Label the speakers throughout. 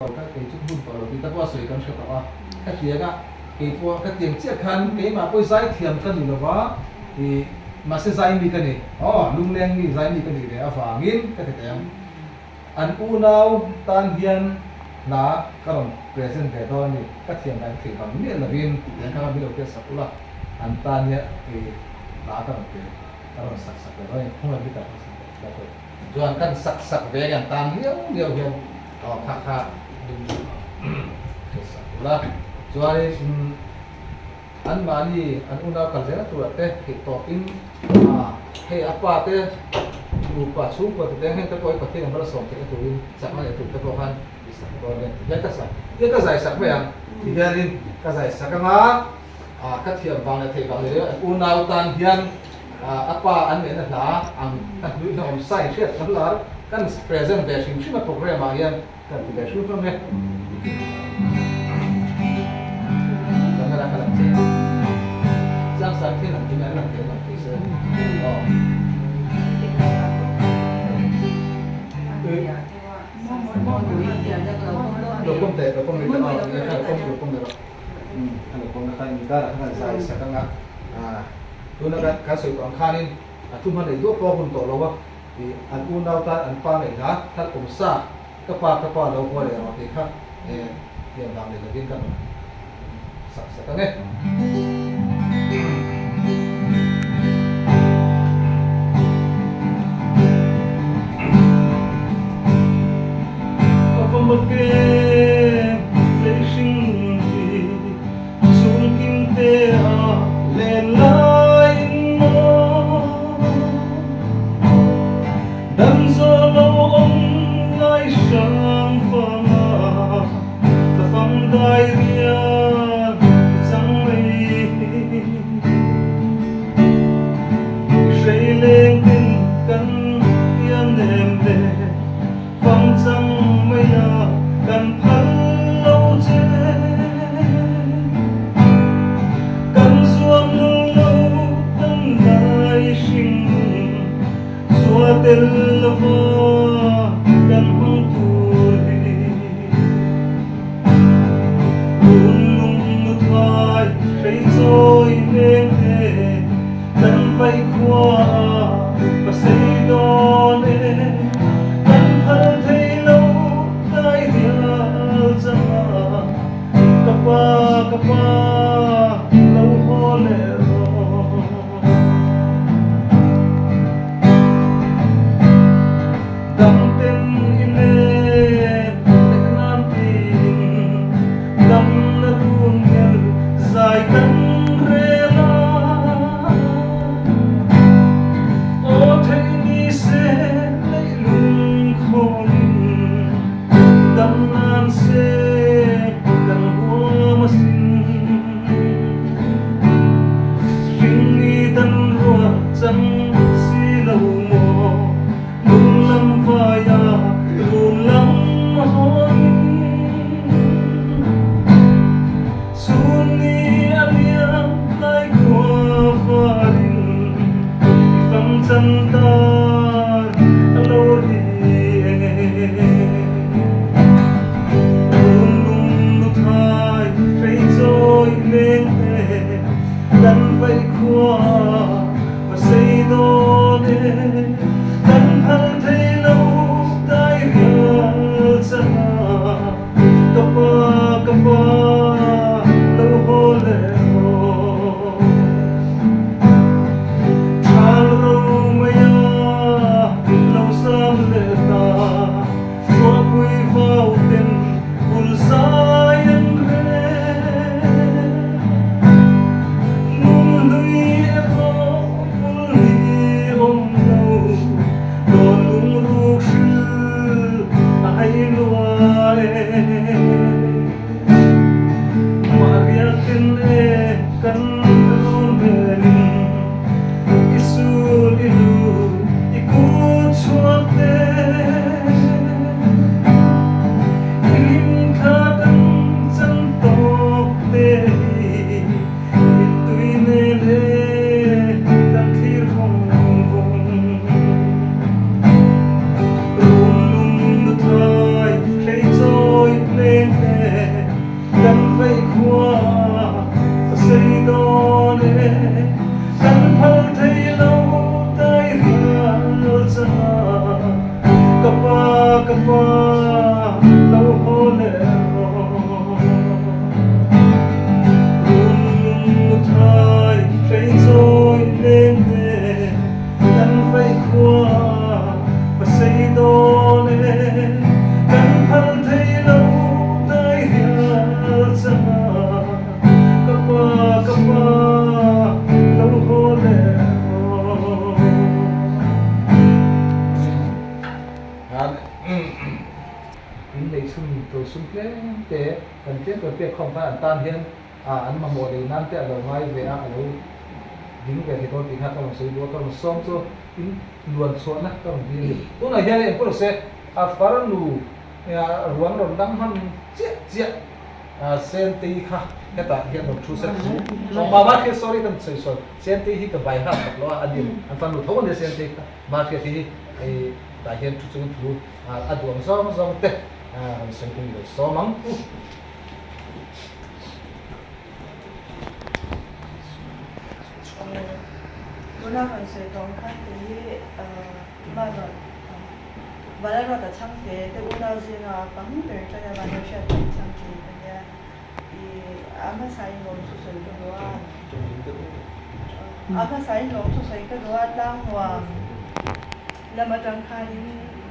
Speaker 1: Ka kei chu hmun tawh lo tih te pawh a sawi kan hre tawh a, ka tiang a, kei pawh ka tiang chiah khan keimah pawh zai thiam ka ni lo va, ih mahse zai mi ka ni, aw lungleng mi zai mi ka nih ve avangin ka ti teh ang. An unau tan hian hna ka rawn present ve dawn a ni, ka thiam dan ka theih vang miah lovin tih te kha min lo hriat sak ula, an tan hian ih hna ka rawn pe ka rawn sak sak ve dawn a ni, khawng lam hi ka sak sak. Chuan kan sak sak ve kan tan liau liau hian aw kha kha hre sak ula. Chuanin anmahni an unau kal zel turah te theih tawpin hei a pa te nupa chhungkua te heng te pawh hi Pathian an va la sawm theihna turin chakna leh tur te pawh khan i sak dawn nia ti hian ka sak tia ka zai sak mai ang ti hianin ka zai sak anga ka thiam vang leh theih vang leh an unau tan hian A pa an neihna hla ang ka hnuihna awm sa in hriat kan lar kan present ve hrim hrim a program ah hian kan ti ve hrim hlawm e. Camera kha lang che chiang sa thil ang kim an lang thei lang thei se aw. Lo pawm teh lo pawm leh teh aw lo pawm lo pawm leh rawh. A lo pawm na khan inkar ah khan an zai sak anga tuna kan kan sawi tawh ang khanin a thu hman ei duah pawh a hun tawh lo a ih an unau tan an pa ngaih hla thal awm sa ka pa ka pa lo haw leh rawh tih kha thiam vang leh lovin kan rawn sak sak ang e. sum tlem te kan tlem kan pek khawm khan an tan hian an mamawh lei nan te a lo ngai ve a, a lo ding ve thei dawn tih kha ka rawn sawi duh a, ka rawn sawm chu in luan chhuahna ka rawn dil a ni. Tunah hian engpawh ni se a farnu ruang rawn dang hman chiah chiah Sentei kha hetah hian rawn thu se thu Mama khi sorry kan sawi sawi Sentei hi ka bai hak tak lo a a nin an farnu tho a nia Sentei kha Mahriat hi hei tah hian thu chungin thu a duang zawng zawng te rawn sawi tum i lo sawm ang u.
Speaker 2: Tuna rawn sawi tawng khan kei hi Manuel Valalruata chhangte te unau zinga tam ber tana Manuel hriatpui chhangte ka nia. I a hmasain lawm chu sawi ka duh a, a hmasain lawm chu sawi ka duh a, tlangnuam lam atang khanin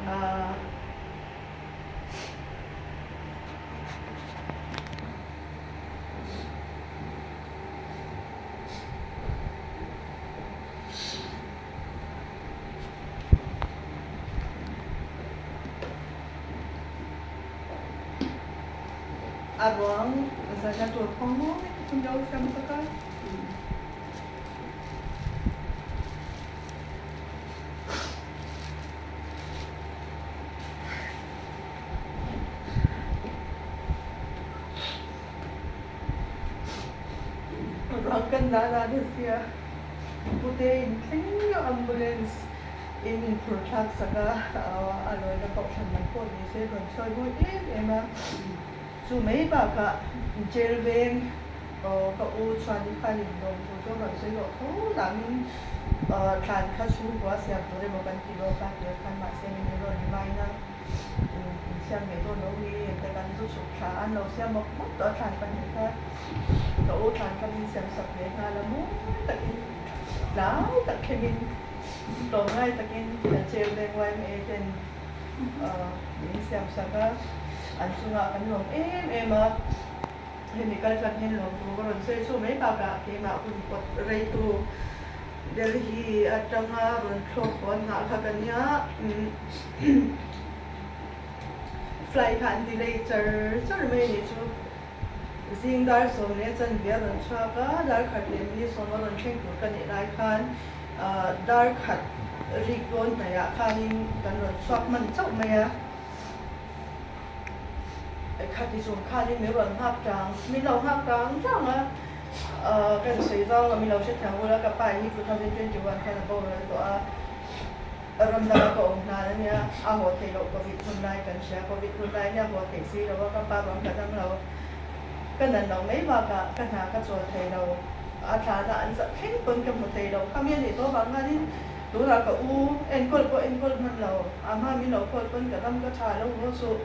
Speaker 2: aa. A ruang zana tur khawng mawi tak in lo siam sak a. Ruang kan dah dan a sia. Pute in thleng ambulance in in phur thlak sak a, a lawina kohhran lam pawh ni se rawn sawi mawi em em a. Chu mai bakah jail veng ka u chuan i khan in lawm thu chu rawn sawi tawh tho nangin thlan kha chhungkua siam tur emaw kan ti lawk a tir khan mahse min rawn remind a. Insiam ve dawn lo hi ente kan zu chhuk thla an lo siam mawp mawp tawh a thlan pahnih kha ka u thlan kha min siam sak ve nghal a mawi takin tlai tak thlengin tlawmngai takin jail veng yma ten min siam sak a an chungah kan lawm em em a hemi kal tlang hian lawm tur ka rawn sawi chu mai bakah keimah hun pawt reitu Delhi atanga rawn thlawk hawn nghah kha ka nia. Flight kha an delay char char mai a nih chu. Zing dar 10 a chanve a rawn chhuak a, dar khat leh minute 10 a rawn thleng tur ka nih lai khan dar khat rik dawn hnaihah khanin kan rawn chhuak hman chauh mai a. Khati chung khanin min rawn nghak tang, min lo nghak tang tang a. Kan sawi zau a, min lo hrethiam ula ka pa hi 2021 khan a boral tawh a. Ram danga ka awm hnan a nia, a haw theih loh Covid hun lai kan hria, Covid hun lai nia haw theih si lo a, ka pa bang ka dang lo, ka nan loh mai bakah ka hna ka chawl thei lo, a thlana an zah thleng pawn ka hmu thei lo, khami a nih tawh vang khanin tunah ka u enkawl pawh enkawl hman lo, a hma min lo call pawn ka dam ka tha lo haw suh,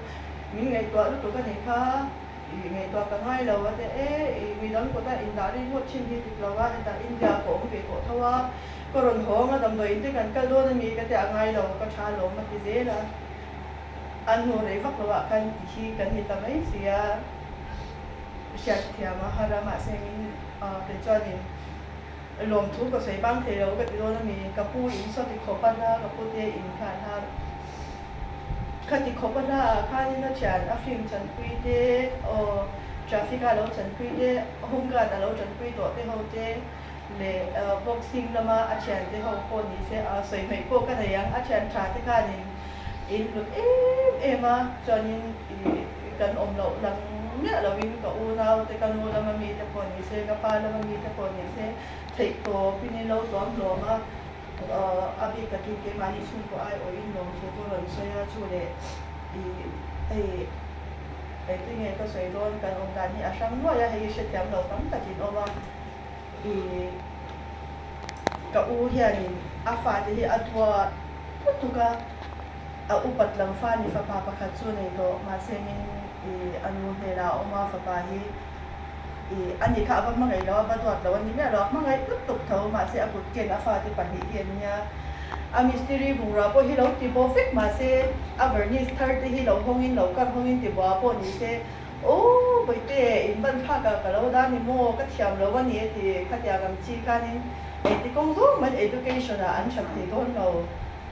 Speaker 2: min ngaihtuah lutuk a nih kha, i ngaihtuah ka ngai lo a tia e, i midang kawta indah ringawt thin hi dik lo a, hetah India ka awm ve tawh tho a, Ka rawn hawng a, damdawiin te kan kal dawn a mi ka ti a ngai lo, ka tha lawm a ti zel a. A hnu rei vak lo ah khan ti hi kan ni ta mai si a, hriat thiam a har a, mahse min kei chuanin lawmthu ka sawi bang thei lo ka ti dawn a mi, ka pu in saw ti khawp a hla, ka pu te in khan a kha ti khawp a hla ah khanin a thian a film chanpui te aw traffic a lo chanpui te home guard a lo chanpui tawh te ho te leh boxing lama a thiante ho pawh ni se a sawi hmaih pawh ka nei ang, a thian tha te khanin in hlut em em a, chuanin ih kan awm loh lang miah lovin ka unau te ka nu lama mi te pawh ni se ka pa lama mi te pawh ni se theih tawpin in lo tuam hlawm a, a bik takin keimahni chhungkaw aiawhin lawmthu ka rawn sawi a, chu leh ih hei engtin nge ka sawi dawn kan awm dan hi a hrang nuai a, hei hi hrethiam lo tam takin awm a. I ka u hianin a fate hi a duat lutuk a, a upat lam fa ni fapa pakhat chu nei tawh mahse min i a nu hnenah a awm a fapa hi i a ni kha a va hmangaih lo a va duat lo a ni miah lo a hmangaih lutuk tho mahse a kut ken a fate pahnih hi an nia a mistiri bungrua pawh hi lo ti bo vek mahse a varnish thar te hi lo hawngin lo kar hawngin ti bua pawh ni se Aw Bawihte, in ban thlak ah ka lo dah ni maw, ka thiam lo a ni a ti. Khatiang ang chi khanin engti kawng zawng mai education ah an tha thei dawn lo,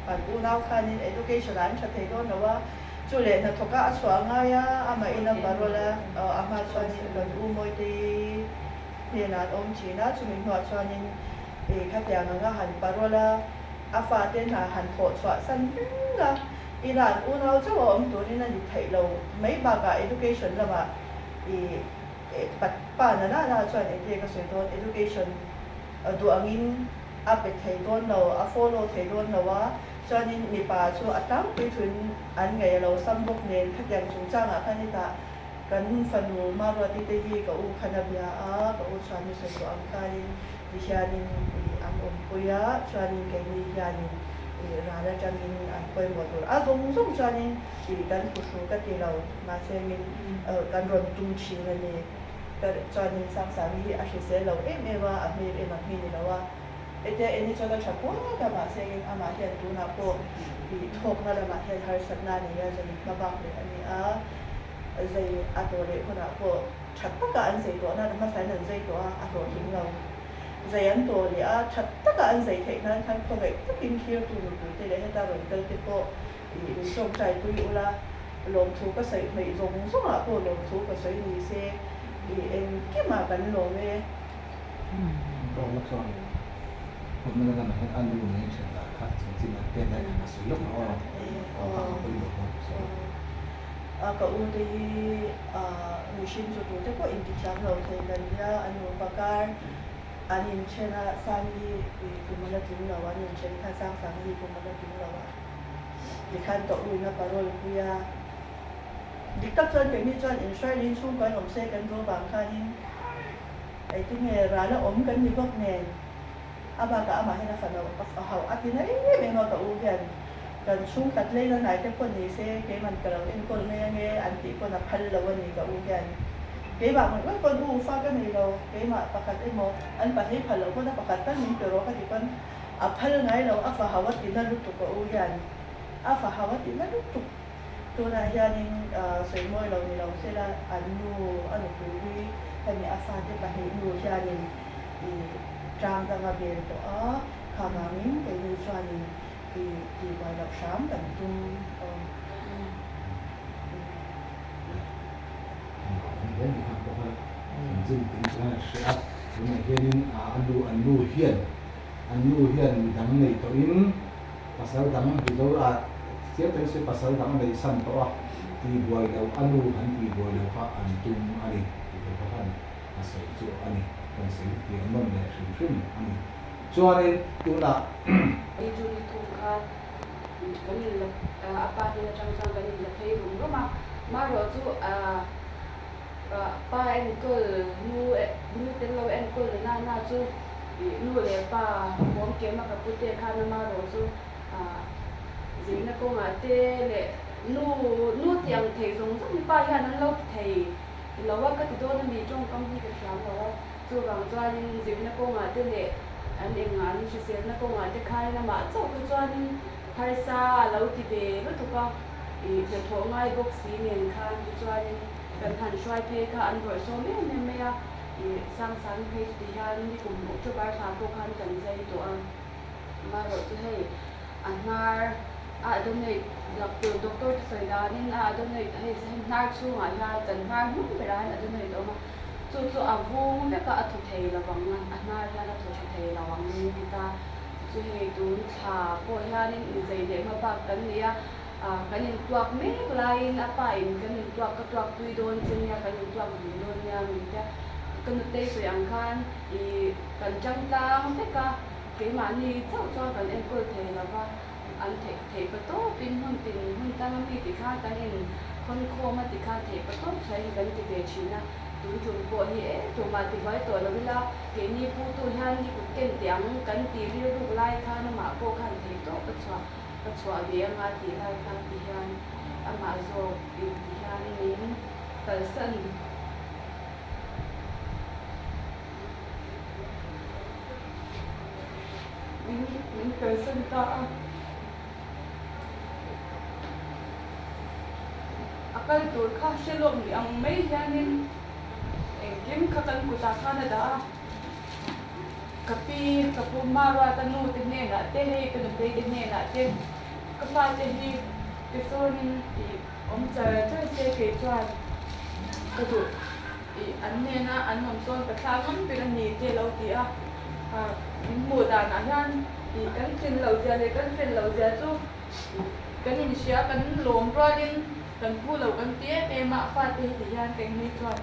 Speaker 2: kan unau khanin education ah an tha thei dawn lo a. Chu leh hnathawk a a chhuah ngai a, amah in a parole a, a hma chuanin kan u Mawitei hnenah an awm thin a, chumi hnuah chuanin ih khatiang anga han parole a, a fate hna han thawh chhuah san reng a, ina an unau chauh a awm turin a ni theih lo mai bakah education lamah ih pa na na na chuan engtin nge ka sawi dawn education duh angin a pe thei dawn lo, a follow thei dawn lo a, chuanin mipa chu a tlangpui thuin an ngaih a lo sam bawk nen khatiang chungchangah khan hetah kan fanu Maruati te hi ka u khan a bia a, ka u chuan i sawi tawh ang khanin ti hianin ih an awmpui a, chuanin keini hianin ih ral atangin an pawimawh tur a zawng zawng chuanin ih kan phuhru ka ti lo, mahse min kan rawn tum thin a ni. Ka chuanin Sangsangi hi a hrisel lo em em a, a hmel em ang hi ni lo a. Hetia en hi chuan a tha kuak a, mahse in amah hian tunah pawh ih thawkna lamah hian harsatna a nei a, zai hma bak leh a ni a, zai a tawh leh hunah pawh tha taka an zai tawh nan a hmasain an zai tawh a, a hlawhtling lo. Zai an tawh leh a, tha taka an zai theih nan khan khawngaih takin thirtu mipuite leh heta rawn kal te pawh ih min tawngtaipui ula, lawmthu ka sawi hmeih zawng zawngah pawh lawmthu ka sawi ni se, ih engkimah kan lawm e.
Speaker 1: Rawla chuan kutna lamah hian a nu nen then dan kha chanchin an pek lai khan a sawi lawk a aw aw kha ka pawimawh bawk so.
Speaker 2: A ka u te hi mihring chu tute pawh intithiam lo thei kan nia a nupa kar an inthen a Sangi hi kum a la tling lo an inthen kha Sangsangi hi kum a la tling lo a tikhan ka u in a parole pui a dik tak chuan keini chuan inhruailin chhungkua in awm se kan duh avang khanin Engtinge ral a awm kan ni bawk nen a bakah amah hian a fano a hauh a ti na em em a ka u hian kan chhungkhat leina hnai te pawh ni se keiman ka lo enkawl mai ange an tih pawn a phal lo a ni ka u hian keimah ngawih ngawih pawn u fa ka nei lo keimah pakhat emaw an pahnih phal loh pawn a pakhat tal min pe rawh ka ti pawn a phal ngai lo a fa hauh a ti na lutuk ka u hian a fa hauh a ti na lutuk. Tunah hianin sawi mawi lo ni lo sela an nu a nupui hlui hemi a fate pahnih nu hianin i tang dang a bel tawh a, kha vangin keini chuanin i tihbuai loh hram kan tum aw.
Speaker 1: Tunah hianin a nu an nu hian an nu hian midang nei tawhin Pasal dang Mizo ah chiang takin sawi pasal dang a neih san tawh a, tihbuai loh a nu han tihbuai loh kha an tum a ni tih te kha khan a sawi chu a ni, kan sawi fiah nawn leh hrim hrim a ni. Chuanin tunah.
Speaker 3: Ni chu ni thum khan kan in la a pa hnen atang chuan kan in la phei rum rum a, marawh chu pa enkawl nu nu tel lo enkawl na na na chu Ih nu leh pa fawm kem a ka pute khan ama rawh chu ah zirna kawngah te leh nu nu tih ang thei zawng zawng hi pa hian an lo ti thei lo a ka ti dawn a mi tawngkam hi ka thiam lo a chuvang chuanin zirna kawngah te leh an engah an hriselna kawngah te khanin amah chauh kha chuanin harsa a lo ti ve lutuk a ih hnathawh ngai bawk si nen khan tichuanin kan han hruai phei kha an bawrhsawm em em mai a. Ih Sangsangi phei chu ti hian nikum October thla pawh khan kan zai tawh a, amaherawh chu hei a hnar a donate lak tur doctor te sawi danin a donate hei hnar chhungah hian kan hnar hnung berah hian a donate a awm a, chu chu a vung vek a a thaw thei lo ang a, a hnar hian a thaw tha thei lo ang ti ta, chu hei tun thla pawh hianin inzei leh hma bak kan nei a, kan intuak mek laiin a pa in kan intuak ka tuak pui dawn che nia kan intuak dun dawn nia min tia ka nutei sawi ang khan ih kan tang tlang vek a keimahni chauh chuan kan enkawl thei lo va an theih theih pa tawpin hmun tin hmun tang ami ti khan kan in khawn khawm a ti khan theih pa tawp chhuahin kan ti ve thin a tun tum pawh hi e tumah ti buai tawh lo ila keini putu hian ni kut ken tih ang kan ti rilruk lai khan amah pawh khan theih tawp a chhuah. Ka chhuah ve anga tih lai khan ti hian amah zawk in ti hian min kalsan. Min min kalsan ta a. A kal tur kha hre lawk ni ang mai hianin engkim kha kan kutah khan a dah a. Ka pi, ka pu Maruata nu te hnenah te hei ka nupei te hnenah te ka fate hi ti sawnin ih
Speaker 4: Awm char char se kei chuan ka duh ih an hnena an awm sawn ka thla ngam ber a ni te lo ti a, min hmuh danah hian ih kan tlin loh zia leh kan fel loh zia chu kan inhria kan lawm rualin kan phu lo kan ti em em a, a fate heti hian keng hi chuan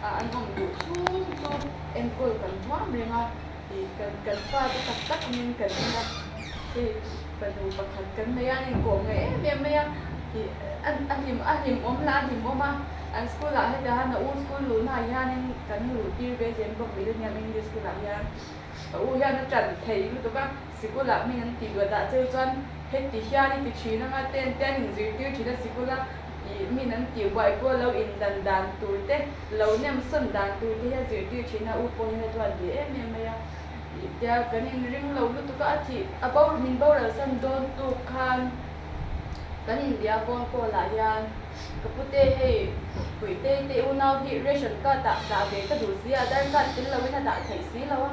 Speaker 4: an awm duh chhung chu enkawl kan huam reng a. Ih kan kan fate tak tak angin kan en a, hei fanu pakhat kan nei a, an inkawm ngai em em mai a, ih a a hlim a hlimawm lah a hlimawm a, an school ah heta hian a u school luhna ah hianin kan luh tir ve zel bawk rih aniang English school ah hian a u hian a ṭan thei lutuk a, sikul ah hming an tih duah dah cheu chuan heti hian i ti ṭhin anga te an te an inzirtir ṭhin a sikul a. Ih min an tih buai pawh lo indan dan tur te, lo nem sawn dan tur te hi a zirtir thin a, u pawh hian a duat ve em em mai a. Ih tia kan inring lo lutuk a, a thih a bo min boral san dawn tuk khan kan inbia phone call ah hian ka pute hei Puite te unau hi ration card ah dah ve ka duh si a, Aadhaar card tel lo in a dah theih si lo a,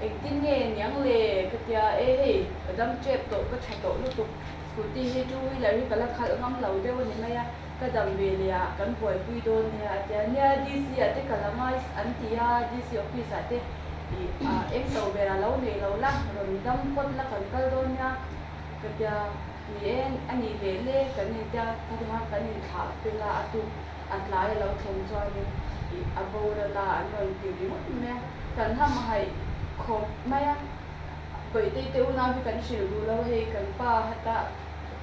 Speaker 4: engtin nge niang le ka tia e hei ka dam tep tawh ka tha tawh lutuk. Scooty hi two wheeler hi ka la khalh ngam lo deuh a ni mai a, ka dam ve leh ah kan buaipui dawn nia a tia. Nia DC ah te ka la ngai an ti a, DC office ah te ih ah eng to ber a lo nei lo la, rawn dam phawt la kan kal dawn nia ka tia. Ni e, a nih leh le kan intia kha ti khan kan inthlah fel a, a tuk a tlai a lo thlen chuanin ih a boral a an rawn ti ringawt mai a, kan hamhaih khawp mai a. Bawihte te unau hi kan hrilh duh lo hei kan pa heta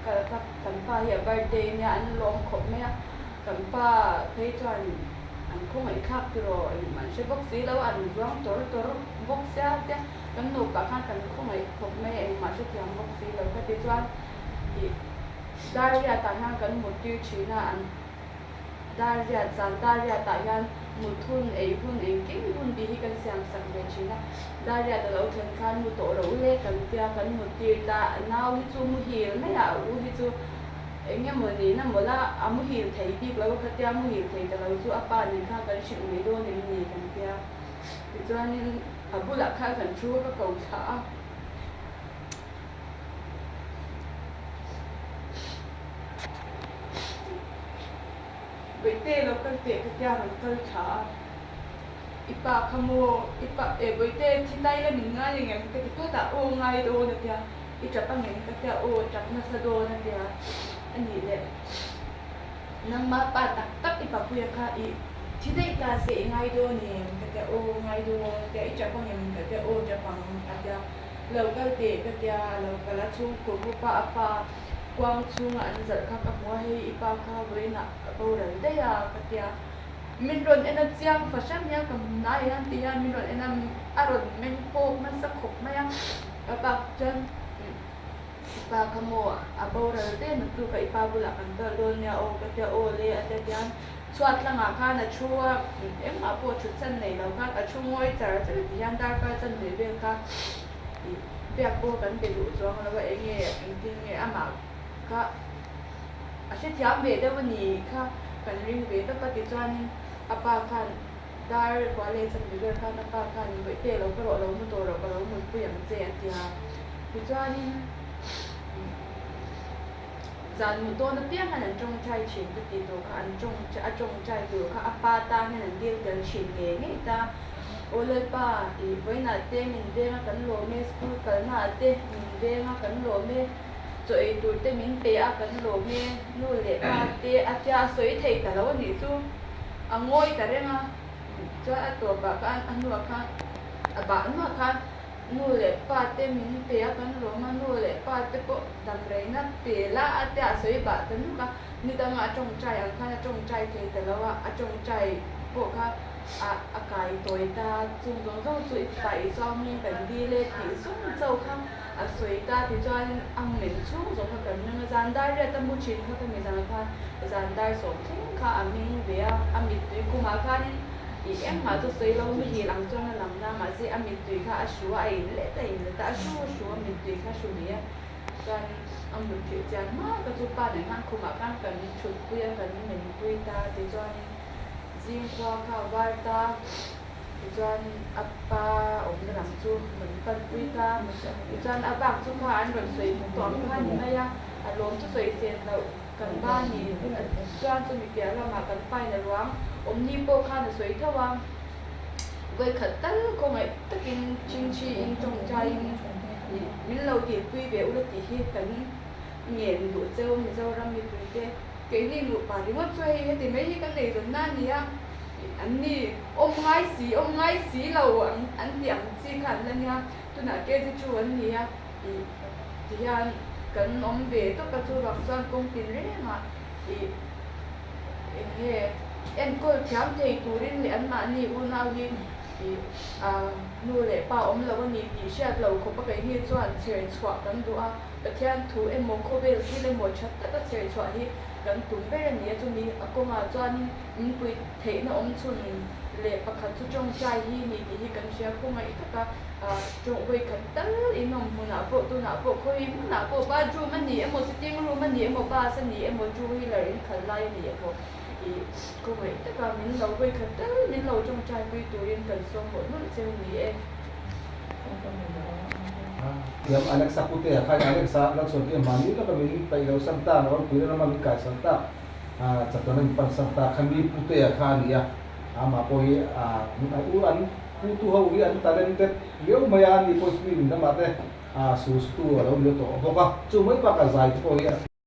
Speaker 4: ka ka kan pa hi a birthday ania an lawm khawp mai a kan pa phei chuan an khawngaih thlak tiraw engmah an hre bawk si lo an zuang tawr tawr bawk sia tia kan nupa khan kan khawngaih khawp mai a engmah hrethiam bawk si lo ka ti chuan ih dar riatah hian kan mut tir thin a an Dar riat, zan dar riatah hian mut hun, ei hun, engkim hun tih hi kan siam sak ve thin a. Dar riat a lo thlen khan mu tawh rawh u le kan tia kan mut tir ta, nau hi chu muhil mai a, a u hi chu eng emaw nihna mawlh a, a muhil thei bik lo a, khatia muhil thei ta lo chu a pa nen khan kan hrilh mai dawn em ni kan tia. Tichuanin a bulah khan kan thu a, ka ko thlah a. Bawihte lo kal teh ka tia rawn kal tha a, i pa kha maw i pa eh Bawihte thi tai la min ngai ang em ka ti phawt a, aw ngai dawn a tia, i tap ang em ka tia, aw tap nasa dawn a tia a nih leh nangma pa tak tak i papuia kha i thi daih ta se i ngai dawn em ka tia, aw ngai dawn a tia, i tap ang em ka tia, aw tap ang a tia. Lo kal teh ka tia, a lo kal a, chhungkaw upa a pa kuang chhunga an zalh kha ka hmu a, hei i pa kha vawiinah a boral daih a ka tia. Min rawn en a chiang fahran hian ka hmu nai hian ti hian min rawn en a, a rawn meng pawk nasa khawp mai a, ka pa chuan i pa kha maw a boral daih a naktuk a i pa bulah kan kal dawn nia aw ka tia aw le a tia tian chhuat tlangah khan a thu a, engmah pawh thut chan nei lo khan a thu ngawi char char ti hian darkar chan ve vel kha ih biak pawh kan be duh chuang lo a enge engtin nge amah kha a hrethiam ve deuh a ni kha kan ring ve tawp a tichuanin a pa khan dar kua leh chan ve vel khan a pa khan bawihte lo ka rawh lo mu tawh rawh ka lo mutpui ang che a ti a tichuanin. Zan mut dawn apiang hian an tawngtai thin ka tih tur kha an tawng a tawngtai tur kha a pa tan hian an dil tel thin ngei ngei ta. Aw Lalpa, ih vawiinah te min veng a kan lawm e, school kalna ah te min veng a kan lawm e, chaw ei tur te min pe a kan lawm e, nu leh pa te a tia a sawi thei ta lo a nih chu a ngawi ta reng a, chuan a tawpah khan a hnuah khan a bah nuah khan Nu leh pa te min pe a kan lawm a, nu leh pa te pawh damreina pe la a tia a sawi bah ta nuk a, ni danga a tawngtai ang khan a tawngtai thei ta lo a, a tawngtai pawh kha a a kai tawi ta, chung zawng zawng chu i fapa Isua hming kan dil e tih zawng chauh kha a sawi ta tichuanin a men chhung zawng kha kan meng a, zan dar riat a mu thin kha ka mi zan khan zan dar sawm thleng kha a meng ve a, a mittui khumah khanin Ih engmah chu sawi lo muhil ang chuan a lang na, mahse a mittui kha a hru a, a in let a in let a, a hru a hru a mittui kha a hru mai a, chuan a mutthilh chian hma ka chu pa nen khan khumah khan kan thutpui a, kan menpui ta tichuanin zing khua kha a var ta, tichuan a pa awmna lam chu rawn panpui ta, tichuan a bak chu kha an rawn sawi tawh ang kha a ni mai a, a lawm chu sawi sen loh. kan ba a ni. Chuan chumi piah lamah kan pain a ruang awmni pawh khan a sawi tho a, vawikhat tal khawngaih takin chingchhiin tawngtaiin min lo tihpui ve ula tih hi kan ngen duh cheu Mizoram mipuite keini nupa ringawt chu hei heti mai hi kan nei zawn na a ni a, an ni awm ngai si awm ngai si lo an tih ang chi kha an la nia, tunah KG two an ni a. Ih ti hian kan awm ve tawp a, chuvang chuan kawng tin rengah ih eng nge enkawl thiam thei turin leh anmahni unau hi ih ah nu leh pa awm lo a ni tih hriat lo khawp a keini chuan chher chhuah kan duh a, Pathian thu emaw khawvel thil emaw tha taka chher chhuah hi kan tum ber a ni a, chumi a kawngah chuanin min pui theihna awm chhun leh pakhat chu tawngtai hi ni tih hi kan hria khawngaih tak a. Tawng vawi khat tal in awm hmunah pawh tunah pawh khawi hmunah pawh bathroom a ni emaw sitting room a ni emaw bus a ni emaw two wheeler in khalh lai a ni emaw ih khawngaih taka min lo vawi khat tal min lo tawngtai pui turin kan sawm mawlh mawlh cheu ni e.
Speaker 1: Thiam Alexa Putea kha Alexa Lalchhuan hi mahni lawka min paih lo san ta, ropui rama min kai san ta, chatuan a min pan san ta kha mi Putea kha a ni a, amah pawh hi u an Putu ho hi an talented viau mai a, ani pawh film lamah te sulsutu a lo ni tawh bawk a, chu mai bakah zai te pawh hi a.